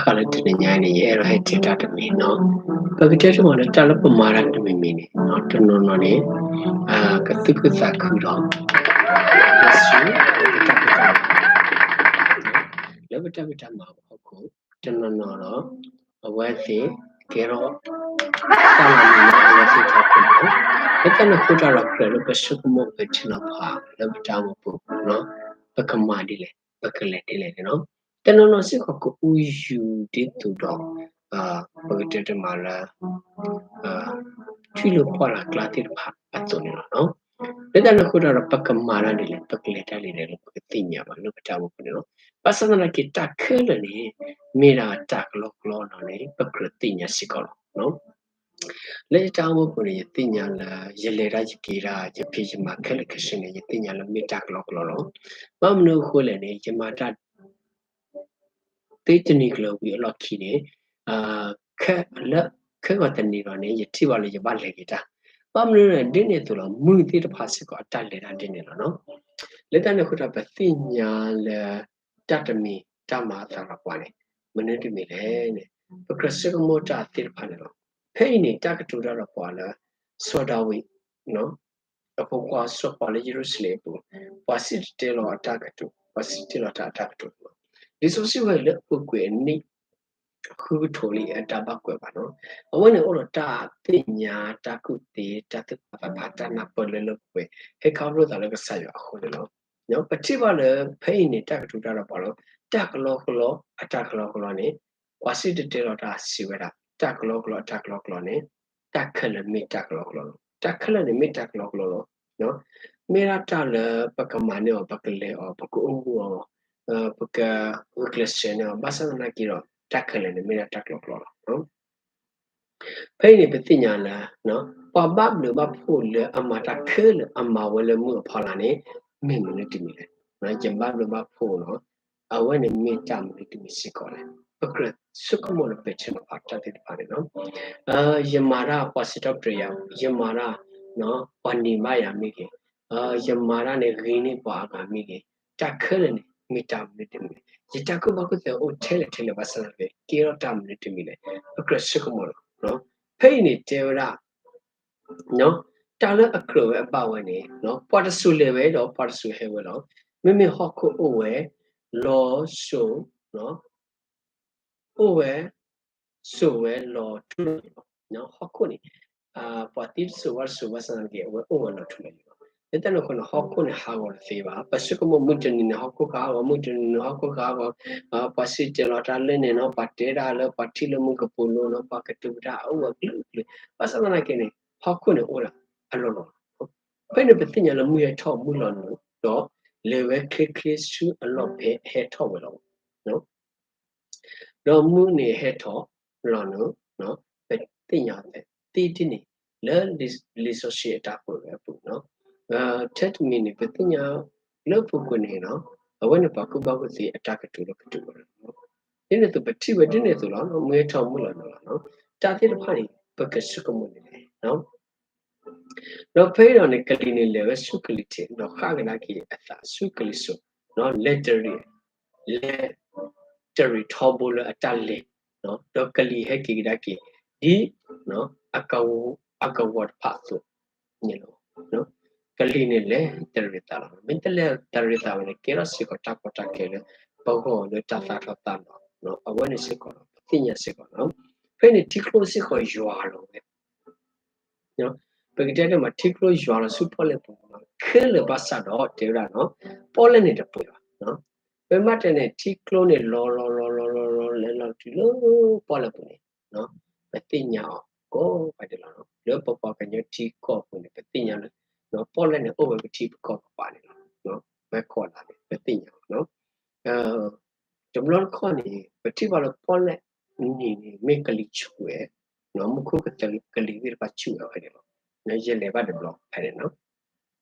ဘၣ်လၢတနံၤညါအံၤန့ၣ် ယအဲၣ်ဒိးဟဲတဲတၢ်တမံၤနီၤ, ပကတဲတမံၤလၢတၢ်လၢပမၤတၢ်တမံၤမံၤန့ၣ် တနီၤနီၤန့ၣ် ကသူၣ်ခုသးခုဒီး လၢပတၢ်ဖံးတၢ်မၤအဖီခိၣ် တနီၤနီၤဒီး အဝဲသ့ၣ်ကဲထီၣ် တၢ်လၢမုၢ်လၢအဝဲသ့ၣ်ထီၣ်ခိၣ်န့ၣ်လီၤ. လၢတၢ်န့ၣ်အဃိတၢ်ဒီး ကြၢးလၢပဆိကမိၣ်ပထံလီၤဖးလၢပတၢ်အိၣ်မူပူၤနီၤ, ပကမၤဒ်လဲၣ် ပကလဲၤဒ်လဲၣ်န့ၣ်လီၤ. တနီၤနီၤစ့ၢ်ကီးကအိၣ်ယူၤဒ်သိးဒီး ပကတဲတမံၤလၢ ထွံၣ်လၢပှၢ်လၢ်ကျါသ့ၣ်တဖၣ်အသိးန့ၣ်လီၤ. လၢတၢ်န့ၣ်အဃိတၢ်ဒီး ပကမၤတၢ်ဒ်လဲၣ် ပကလဲၤတၢ်ဒ်လဲၣ်လၢပကသ့ၣ်ညါဘၣ်လၢပတၢ်အိၣ်မူပူၤန့ၣ်လီၤ. ဘၣ်ဆၣ်သနာ်က့ တၢ်ခဲလၢာ်န့ၣ် မ့ၢ်ဒၣ်တၢ်ကလီကလီလီၤန့ၣ် ပကြၢးသ့ၣ်ညါစ့ၢ်ကီးလီၤ. လၢယတၢ်အိၣ်မူပူၤန့ၣ် ယသ့ၣ်ညါလၢ ယလဲၤတၢ်ယက့ၤတၢ် ယဖံးယမၤခဲလၢာ်ခဲဆ့န့ၣ် ယသ့ၣ်ညါလၢမ့ၢ်တၢ်ကလီကလီလီၤ. ဘၣ်မနုၤအဃိလဲၣ်န့ၣ် ယမၤတၢ် သ့တနံၤကျၢၤဝံၤအလီၢ်ခံန့ၣ် လၢခဲဂီၤတနံၤဒီးန့ၣ် ယထံၣ်ဘၣ်လၢယဘၣ်လဲၤက့ၤတၢ်. ဘၣ်မနုၤလဲၣ် ဒ်န့ၣ်အသိးလီၤ မုၢ်သ့ၣ်တဖၣ်စ့ၢ်ကီးအတၢ်လဲၤတၢ်ဒ်န့ၣ်လီၤ. လၢတၢ်န့ၣ်အဃိတၢ် ပသ့ၣ်ညါလၢ တၢ်တမံၤတၢ်မၤအသးဒီးပှၤန့ၣ် မနုၤတမံၤလဲၣ်န့ၣ် ပကြၢးဆိကမိၣ်တၢ်သ့ၣ်တဖၣ်န့ၣ်လီၤ. ဖဲအံၤန့ၣ် တၢ်ကတိၤတၢ်ဒီးပှၤလၢ စီၤဒၤဝံး အဖိခွါစီၤပၤလၢယရူၤၡလ့ၣ်အပူၤ ပှၤစံၣ်တဲၤတဲလီၤအတၢ်ကတိၤ ပှၤစံၣ်တဲၤတဲလီၤတၢ်အတၢ်ကတိၤန့ၣ်လီၤ. လံာ်စီဆှံဝဲလၢအပူၤကွံာ်အနံၣ် ဃုကထိးလံအတၢ်ဘၣ်ကွဲးဘၣ်နီၤ. အဝဲန့ၣ်အိၣ်ဒီးတၢ်သ့ၣ်ညါ တၢ်ကူၣ်သ့ တၢ်သူၣ်ဖးသးဖး တၢ်နၢ်ပၢၢ်လၢလၢပှဲၤပှဲၤ ဟဲခီဖျိသးလၢကစၢ်ယွၤအဃိန့ၣ်လီၤ. ပထံၣ်ဘၣ်လၢဖဲအံၤန့ၣ် တၢ်ကတိၤတၢ်ဒီးပှၤလီၤ တၢ်ကလီကလီ အတၢ်ကလီကလီန့ၣ် ပှၤစံၣ်တဲၤတဲလီၤတၢ်စံးဝဲဒၣ် တၢ်ကလီကလီအတၢ်ကလီကလီန့ၣ် တၢ်ခဲလၢာ်မ့ၢ်တၢ်ကလီကလီလီၤ. တၢ်ခဲလၢာ်န့ၣ်မ့ၢ်တၢ်ကလီကလီလီၤ. မ့ၢ်ဒၣ်တၢ်လၢပကမၤန့ၢ်အီၤ ပကလဲၤအီၤ ပကအိၣ်မူအီၤ ပကဂုာ်ကျဲးစၢးန့ၢ်အီၤ ဘၣ်ဆၣ်သနာ်က့ဒီး တၢ်ခဲလၢာ်န့ၣ်မ့ၢ်ဒၣ်တၢ်ကလီကလီလီၤ. ဖဲအံၤန့ၣ် ပသ့ၣ်ညါလၢ ပှၤဘၣ်ဘျုးဘၣ်ဖှိၣ်လၢအမၤတၢ်ခဲလၢာ်အမၤဝဲလၢမုၢ်အဖီလာ်န့ၣ် မ့ၢ်မနုၤတမံၤလဲၣ်. ယဘၣ်ဘျုးဘၣ်ဖှိၣ်နီၤ အဝဲန့ၣ်မ့ၢ်တၢ်မနုၤတမံၤစ့ၢ်ကီးလဲၣ်. ပကြၢးဆိကမိၣ်လၢပဲာ်ထံနီၤဖးတၢ်သ့ၣ်တဖၣ်န့ၣ်လီၤ. ယမၤတၢ်ပှၤစံးထီၣ်ပတြၢၤယၤ, ယမၤတၢ် ပှၤန့ၢ်ဘၣ်ယၤမ့ၢ်ဂ့ၤ, ယမၤတၢ်န့ၣ်ဂ့ၤန့ၢ်ပှၤအဂၤမ့ၢ်ဂ့ၤ, တၢ်ခဲလၢာ်န့ၣ် မ့ၢ်တၢ်မနုၤတမံၤလဲၣ်. ယတၢ်ကူၣ်ဘၣ်ကူၣ်သ့အိၣ်ထဲလဲၣ်ထဲလဲၣ်ဘၣ်ဆၣ်သနာ်က့ ကဲထီၣ်တၢ်မနုၤတမံၤလဲၣ်. ပကြၢးဆိကမိၣ်လီၤ. ဖဲအံၤန့ၣ်တဲဝဲဒၣ် တၢ်လၢအကြၢးဝဲအဘၣ်ဝဲန့ၣ် ပှၤတစိၤလဲၤဝဲဒီးပှၤတစိၤဟဲဝဲလီၤ. မ့မ့ၢ်ဟီၣ်ခိၣ်အိၣ်ဝဲ လီၤစိၤ အိၣ်ဝဲ စိၤဝဲလီၤထူလီၤယိာ်လီၤ. ဟီၣ်ခိၣ်န့ၣ် ပှၤသံတစိၤဝဲတစိၤဘၣ်ဆၣ်သနာ်က့ အဝဲအိၣ်ဝဲလီၤထူလီၤယိာ်လီၤ. လၢတၢ်န့ၣ်အဃိန့ၣ် ဟီၣ်ခိၣ်န့ၣ်ဟးဂီၤတသ့ဘၣ်. ပဆိကမိၣ်မုၢ်တနံၤန့ၣ် ဟီၣ်ခိၣ်ကဟးဂီၤ, မုၢ်တနံၤန့ၣ် ဟီၣ်ခိၣ်ကဟးဂီၤ, ပှၤစံၣ်တဲၤလီၤတၢ်လၢန့ၣ်နီၤ, ပှၤတဲဒၣ်လၢပှၤထံၣ်လၢမူကပိာ်လိနီၤ, ပှၤကတိၤတၢ်အအိၣ်အကလုာ်ကလုာ်, ဘၣ်ဆၣ်သနာ်က့န့ၣ် ဟီၣ်ခိၣ်န့ၣ်အိၣ်ဒၣ်အလီၢ်လီၢ်လီၤ. ဖဲန့ၣ်ပသ့ၣ်ညါလၢမုၢ်ဟဲထီၣ်မုၢ်လီၤနုာ် ဒီးလဲၤဝဲချ့ချ့ဆူအလီၢ်ဖဲဟဲထီၣ်ဝဲလီၤ. ဒီးမုၢ်န့ၣ်ဟဲထီၣ်လီၤနုာ်, ပသ့ၣ်ညါသ့ဒ်န့ၣ် လၢလံာ်စီဆှံအတၢ်ကွဲးဝဲအပူၤနီၤ. ထဲတမံၤန့ၣ် ပသ့ၣ်ညါလၢပူၤကွံာ်န့ၣ်နီၤ, အဝဲန့ၣ်ပှၤကူၣ်ဘၣ်ကူၣ်သ့အတၢ်ကတိၤလၢကတိၤဝဲလီၤ. ဒ်န့ၣ်အသိးပထံၣ်ဝဲဒ်န့ၣ်အသိးလီၤ, မုၢ်ဟဲထီၣ်မုၢ်လီၤနုာ်လီၤနီၤ. တၢ်သ့ၣ်တဖၣ်န့ၣ် ပကဆိကမိၣ်န့ၣ်လဲၣ် ဒီးဖဲအံၤဒီးန့ၣ် ကလံၤန့ၣ်လဲၤဝဲဆူကလံၤထံး ဒီးဃၣ်ကဒါက့ၤအသးဆူကလံၤစိး, လဲၤတရံး, လဲၤတရံးထီဘိလၢအတၢ်လဲၤ, ဒီးကလံၤဟဲက့ၤကဒါက့ၤ ဒ် အကဝီၤတဖၣ်အသိးန့ၣ်လီၤ. ကလံၤန့ၣ်လဲၤတရံးသးလီၤ. မ့ၢ်တလဲၤတရံးသးဝဲန့ၣ် ကဲထီၣ်စ့ၢ်ကီးတၢ်ကီတၢ်ခဲလၢ ပဂီၢ်လၢတၢ်သၣ်ထီၣ်သၣ်လီၤ, အဝဲန့ၣ်စ့ၢ်ကီးလီၤ ပသ့ၣ်ညါစ့ၢ်ကီးလီၤ. ဖဲန့ၣ်ထံကျိစ့ၢ်ကီးယွၤလီၤဝဲ ပကတဲတမံၤ ထံကျိယွၤလီၤဆူပီၣ်လဲၣ်ပူၤ ခဲလၢာ်ဘၣ်ဆၣ်ဒီးတဲဝဲဒၣ်နီၤ, ပီၣ်လဲၣ်န့ၣ်တပှဲၤဘၣ်. ပမ့ၢ်တဲန့ၣ် ထံကျိန့ၣ်လီၤလီၤလီၤလီၤလီၤလီၤ လဲၤလီၤတုၤလၢပီၣ်လဲၣ်ပူၤန့ၣ် ပသ့ၣ်ညါအီၤကိးဂၤဒဲးလီၤ. လၢပပှၤကညီထံကီၢ်ပူၤန့ၣ် ပသ့ၣ်ညါလၢ ပီၣ်လဲၣ်န့ၣ်အိၣ်ဝဲပထံပကီၢ်ပပၤန့ၣ်လီၤ. ဝဲကိးဂၤဒဲး ပသ့ၣ်ညါအီၤ တဘျီတခီၣ်န့ၣ် ပထံၣ်ဘၣ်လၢပီၣ်လဲၣ်နံၤန့ၣ် မ့ၢ်ကလံၤဆူၣ်ဝဲ, မူခိၣ်ကတၢၢ်ကလံၤသ့ၣ်တဖၣ်ဆူၣ်ဝဲဖဲန့ၣ်လီၤ. ယလဲၤဘၣ်တဘျီဖဲန့ၣ်နီၤ.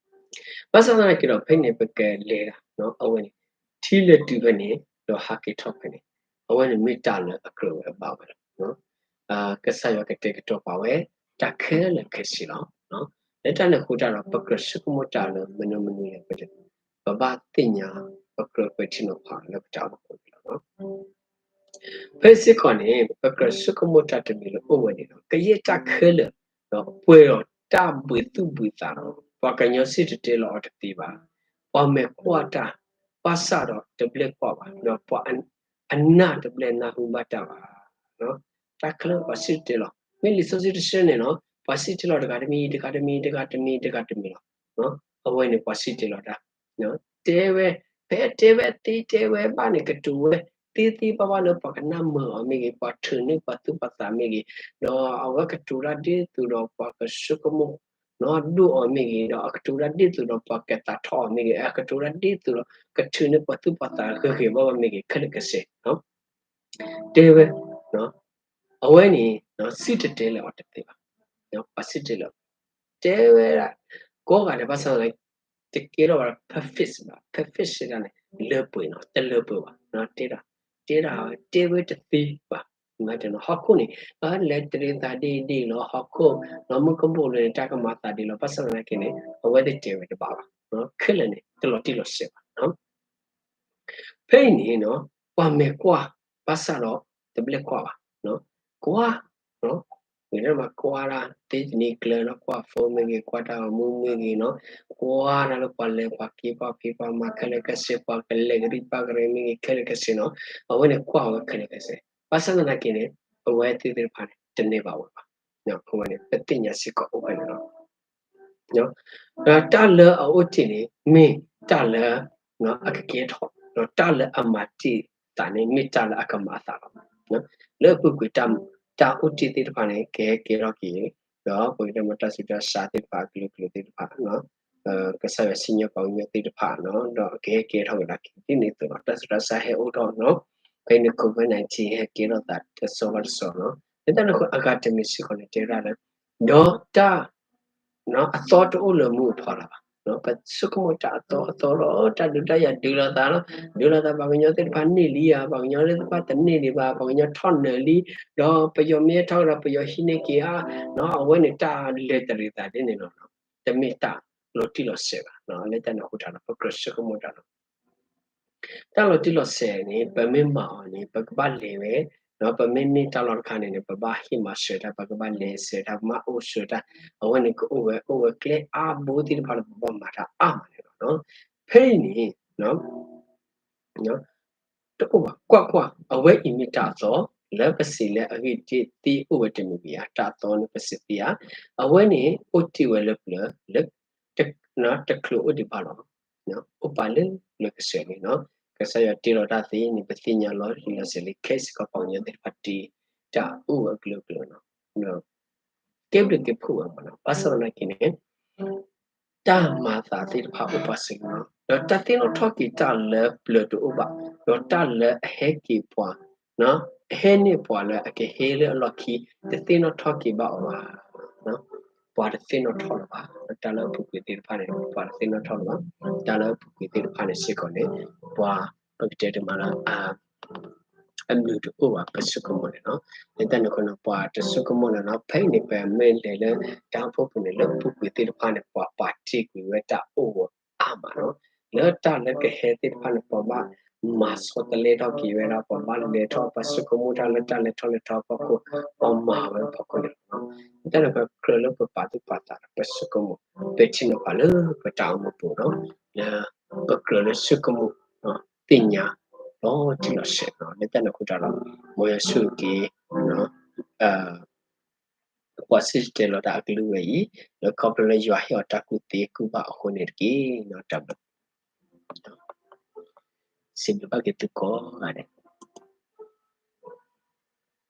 ဘၣ်ဆၣ်သနာ်က့ဒီး ဖဲန့ၣ် ပကလဲၤဒၣ် အဝဲန့ၣ် ထံလဲၤတုၤဖဲန့ၣ် ဒီးဟးက့ၤထီၣ်ဖဲန့ၣ် အဝဲန့ၣ်မ့ၢ်တၢ်လၢအကြၢးဝဲအဘၣ်ဝဲလီၤ. ကစၢ်ယွၤကတဲာ်ကတီၤပာ်ဝဲ တၢ်ခဲလၢာ်ခဲဆ့လီၤ. လၢတၢ်န့ၣ်အဃိတၢ်ဒီး ပကြၢးဆိကမိၣ်တၢ်လၢမနုၤမနုၤလဲၣ် ပဘၣ်သ့ၣ်ညါ ပကြၢးပဲာ်ထံနီၤဖးလၢပတၢ်အိၣ်မူပူၤန့ၣ်လီၤ. ဖဲစ့ၢ်ကီးန့ၣ် ပကြၢးဆိကမိၣ်တၢ်တမံၤလၢအိၣ်ဝဲန့ၣ်လီၤ. ကယဲၢ်တၢ်ခဲလၢာ် ဒီးပှဲၤဒီးတၢ်ဘှံးသူၣ်ဘှံးသးလီၤ. ပှၤကညီစံၣ်တဲၤတဲလီၤအီၤတသ့ဘၣ်. ပှၤမဲာ်ကွၢ်တၢ် ဘၣ်ဆၣ်ဒီးတဘျဲၣ်ကွၢ်ဘၣ်, ဒီးပှၤအနၢ်တဘျဲၣ်နၢ်ဟူဘၣ်တၢ်ဘၣ်. တၢ်ခဲလၢာ်ပှၤစံၣ်တဲၤတဲလီၤ. မ့ၢ်လံာ်စီဆှံတဆၢန့ၣ်လီၤ, ပှၤစံၣ်တဲၤတဲလီၤတဂၤတမံၤ တဂၤတမံၤ တဂၤတမံၤ တဂၤတမံၤလီၤ. အဝဲန့ၣ်ပှၤစံၣ်တဲၤတဲလီၤတၢ် တဲဝဲ, ဖဲတဲဝဲသ့တဲဝဲဘၣ်န့ၣ် ကတိၤဝဲ သ့သ့ဘၣ်ဘၣ်လၢပှၤကနၣ်မုာ်အီၤမ့ၢ်ဂ့ၤ, ပှၤထုးန့ၢ်ပှၤသူၣ်ပှၤသးမ့ၢ်ဂ့ၤ, ဒီးအဝဲကတိၤတၢ်ဒ်သိးဒီးပှၤကဆိကမိၣ် ဒိၣ်အီၤမ့ၢ်ဂ့ၤ, ဒီးအကတိၤတၢ်ဒ်သိးဒီးပှၤကသးထီၣ်အီၤမ့ၢ်ဂ့ၤ, အကတိၤတၢ်ဒ်သိးဒီးကထုးန့ၢ်ပှၤသူၣ်ပှၤသးဂ့ၤဂ့ၤဘၣ်ဘၣ်မ့ၢ်ဂ့ၤ, ခဲလၢာ်ကဆဲး တဲဝဲ, အဝဲန့ၣ် စံၣ်တဲၤတဲလီၤအီၤတသ့ဘၣ်. ပှၤစံၣ်တဲၤတဲလီၤ တဲဝဲဒၣ် ကိးဂၤဒဲးဘၣ်ဆၣ်သနာ်က့ တကဲထီၣ်ဘၣ် perfect ဘၣ်, perfect စံးတၢ်န့ၣ် လၢပှဲၤနီၤ, တလၢပှဲၤဘၣ်. တဲဒၣ်, တဲဒၣ်တဲဝဲတသ့ဘၣ်. ဟီၣ်ခိၣ်န့ၣ် လဲၤတရံးသးဒ်အံၤဒ်အံၤလီၤ, ဟီၣ်ခိၣ် လီၤမုၢ်ကဘိၣ်လၢန့ၣ် တၢ်ကမၤသးဒ်လီၤ. ဘၣ်ဆၣ်သနာ်က့န့ၣ် အဝဲသ့ၣ်တဲဝဲတဘၣ်ဘၣ်. ခဲလၢာ်န့ၣ် တလီၤတံၢ်လီၤဆဲးဘၣ်. ဖဲအံၤန့ၣ် ပှၤမဲာ်ကွၢ် ဘၣ်ဆၣ်ဒီး တဘျဲၣ်ကွၢ်ဘၣ်. ကွၢ် ဝံၤဒီးမၤကွၢ်တၢ်သ့တနံၤကျၢၤနီၤ, ကွၢ် phone မ့ၢ်ဂ့ၤ, ကွၢ်တၢ်ဂီၤမူမ့ၢ်ဂ့ၤနီၤ, ကွၢ်တၢ်လၢပှၤလဲၤပှၤက့ၤပှၤဖံးပှၤမၤခဲလၢာ်ခဲဆ့, ပှၤကလဲၤကရံၣ်ပၢ်ကရံၣ်မ့ၢ်ဂ့ၤ ခဲလၢာ်ခဲဆ့နီၤ, အဝဲန့ၣ်ကွၢ်ဝဲခဲလၢာ်ခဲဆ့. ဘၣ်ဆၣ်သနာ်က့န့ၣ် အဝဲသ့ၣ်သ့ၣ်တဖၣ်န့ၣ် တန့ၢ်ဘၣ်ဝဲဘၣ်. အဝဲန့ၣ် ပသ့ၣ်ညါစ့ၢ်ကီးအိၣ်ဝဲန့ၣ်လီၤ. ဒီးတၢ်လၢအအိၣ်တ့ၢ်န့ၣ် မ့ၢ်တၢ်လၢ အကကဲထီၣ်, ဒီးတၢ်လၢအမၤတ့ၢ်သးန့ၣ် မ့ၢ်တၢ်လၢအကမၤအသးလီၤ. လၢအပူၤကွံာ် တၢ်အိၣ်တ့ၢ်သ့ၣ်တဖၣ်န့ၣ် ကဟဲကဲထီၣ်က့ၤ, ဒီးပကတဲမ့ၢ်တၢ်ဆူးတၢ်ဆါသ့ၣ်တဖၣ် အကလုာ်ကလုာ်သ့ၣ်တဖၣ် ကစၢ်ယွၤစံၣ်ညီၣ်ပှၤကညီသ့ၣ်တဖၣ်နီၤ, ဒီးကဟဲကဲထီၣ်ကဒါက့ၤဒ်န့ၣ်အသိးလီၤ. တၢ်ဆူးတၢ်ဆါဟဲအိၣ်ထီၣ်နီၤ, ဖဲန့ၣ် COVID nineteen ဟဲကဲထီၣ်သးတစီဘၣ်တစီနီၤ. လၢတၢ်န့ၣ်အဃိ အဂၤတမံၤစ့ၢ်ကီးန့ၣ် တဲဝဲဒၣ်လၢ ဒီးတၢ် အသီတအိၣ်လၢမူအဖီလာ်ဘၣ်. ပဆိကမိၣ်တၢ်အသီအသီလီၤ, တၢ်ဒုးတၢ်ယၤဒုးလိာ်သးလီၤ, ဒုးလိာ်သး ပှၤကညီသ့ၣ်တဖၣ်န့ၢ်လံဧါ, ပှၤကညီသ့ၣ်တဖၣ်တန့ၢ်ဒံးဘၣ်, ပှၤကညီထီၣ်နၢၤလံ, ဒီးပယီၤမ့ၢ်ထီၣ်ကဒီး ပယီၤဟံးန့ၢ်က့ၤဧါ, အဝဲန့ၣ်တၢ်လဲၤတရံးသးဒ်န့ၣ်လီၤ. တမ့ၢ်တၢ်လီၤတံၢ်လီၤဆဲးဘၣ်. လၢတၢ်န့ၣ်အဃိတၢ်ဒီး ပကြၢးဆိကမိၣ်တၢ်လီၤ. တၢ်လီၤတံၢ်လီၤဆဲးန့ၣ် ပမ့ၢ်မၤအီၤန့ၣ် ပကဘၣ်လဲၤဝဲ, ဒီးပမ့ၢ်န့ၢ်တၢ်လီၢ်တခါန့ၣ်န့ၣ် ပဘၣ်ဟ့ၣ်မၤစၢၤတၢ်, ပကဘၣ်လဲၤစၢၤတၢ်, ပဘၣ်အိၣ်စၢၤတၢ်, အဝဲန့ၣ်ကအိၣ်ဝဲ အိၣ်ဝဲကျဲအါဘိသ့ၣ်တဖၣ်လၢပဘၣ်မၤတၢ်အါမးန့ၣ်လီၤ. ဖဲအံၤန့ၣ် တအိၣ်ဘၣ်, ကွၢ်ကွၢ်, အဝဲအံၤမ့ၢ်တၢ်အသီ လၢပစံးလၢအဂ့ၢ်ဒ်သံအိၣ်ဝဲတမံၤမံၤဧါ, တၢ်အသီန့ၣ်ပစံးသ့ဧါ, အဝဲန့ၣ်အိၣ်တ့ၢ်ဝဲလၢပျၢၤ လၢ တချုးအိၣ်ဒံးဘၣ်လီၤ. အိၣ်ပာ်လၢလၢကစၢၢ်န့ၣ်နီၤ, ကစၢ်ယွၤတ့လီၤတၢ်သ့န့ၣ် ပသ့ၣ်ညါလီၤတံၢ်လီၤဆဲးလံ ခဲစ့ၢ်ကီးပှၤကညီသ့ၣ်တဖၣ်တ့ တၢ်အိၣ်ဝဲအကလုာ်ကလုာ်နီၤ, ကဲဘျုးက့ၤဖှိၣ်ဝဲမးနီၤ, ဘၣ်ဆၣ်သနာ်က့န့ၣ် တၢ်မၤသးသ့ၣ်တဖၣ်အိၣ်ပာ်စၢၤက့ၤနီၤ, ဒီးတၢ်သ့ၣ်နီၣ်ထီၣ်က့ၤတၢ်လၢပျၢၤတအိၣ်ဘၣ်, ဒီးတၢ်လၢအဟဲက့ၤပှၤ အဟဲန့ၢ်ပှၤလၢအကဟဲလၢအလီၢ်ခံ တသ့ၣ်နီၣ်ထီၣ်က့ၤဘၣ်အီၤဘၣ်. ပှၤတသ့ၣ်နီၣ်ထီၣ်လၢၤဘၣ်. တၢ်လၢအပူၤကွံာ်သ့ၣ်တဖၣ်န့ၣ် ပှၤတသ့ၣ်နီၣ်ထီၣ်လၢၤဘၣ်. တၢ်လၢအပူၤကွံာ်သ့ၣ်တဖၣ်န့ၣ်စ့ၢ်ကီးန့ၣ် ပှၤ ပကတဲတမံၤလၢ အမုာ်တအိၣ်ဘၣ် ပဆိကမိၣ်န့ၣ်လီၤ. လၢတၢ်န့ၣ်အဃိန့ၣ် ပှၤတဆိကမိၣ်လၢၤနီၤ, ဖဲအံၤန့ၣ် ပမ့ၢ်လဲၤလၢတၢ်အိၣ်ဖှိၣ်ပူၤန့ၣ် လၢအပူၤကွံာ်သ့ၣ်တဖၣ်န့ၣ် ပှၤပာ်တ့ၢ်ကွံာ်ဝဲတၢ်အိၣ်ဝဲအါမးနီၤ. လၢတၢ်လၢကဟဲသ့ၣ်တဖၣ်န့ၣ် ပှၤဘၣ်မၤဆီတလဲထီၣ်က့ၤဝဲဒၣ်, ပှၤဘၣ်လဲၤထီၣ် ပှၤဆိကမိၣ်တၢ်လၢတၢ်လဲၤထီၣ်လဲၤထီအဖီခိၣ် ပှၤမၤဝဲအဖီခိၣ်န့ၣ်လီၤ. လၢတၢ်န့ၣ် ပကြၢးလၢပပာ်သူၣ်ပာ်သးဒီး ပဆိကမိၣ် ပထံၣ်နီၤဖးလၢပတၢ်အိၣ်မူပူၤနီၤ, လၢပကြၢးလၢဆိကမိၣ် သ့ၣ်ညါလီၤတံၢ်လီၤဆဲးနီၤ. လၢတၢ်န့ၣ်အဃိတၢ်ဒီး မ်ယွၤဆိၣ်ဂ့ၤက့ၤ ပှၤစံၣ်တဲၤတဲလီၤတၢ်အကလုၢ်ဝဲအံၤ လၢခီဖျိလၢယွၤဟ့ၣ်အီၤတၢ်ကူၣ်သ့ကူၣ်ဘၣ်အဃိန့ၣ်တက့ၢ်. တၢ်ဘျုး စံးဘျုးဘၣ်က့ၤသုကိးဂၤဒဲး.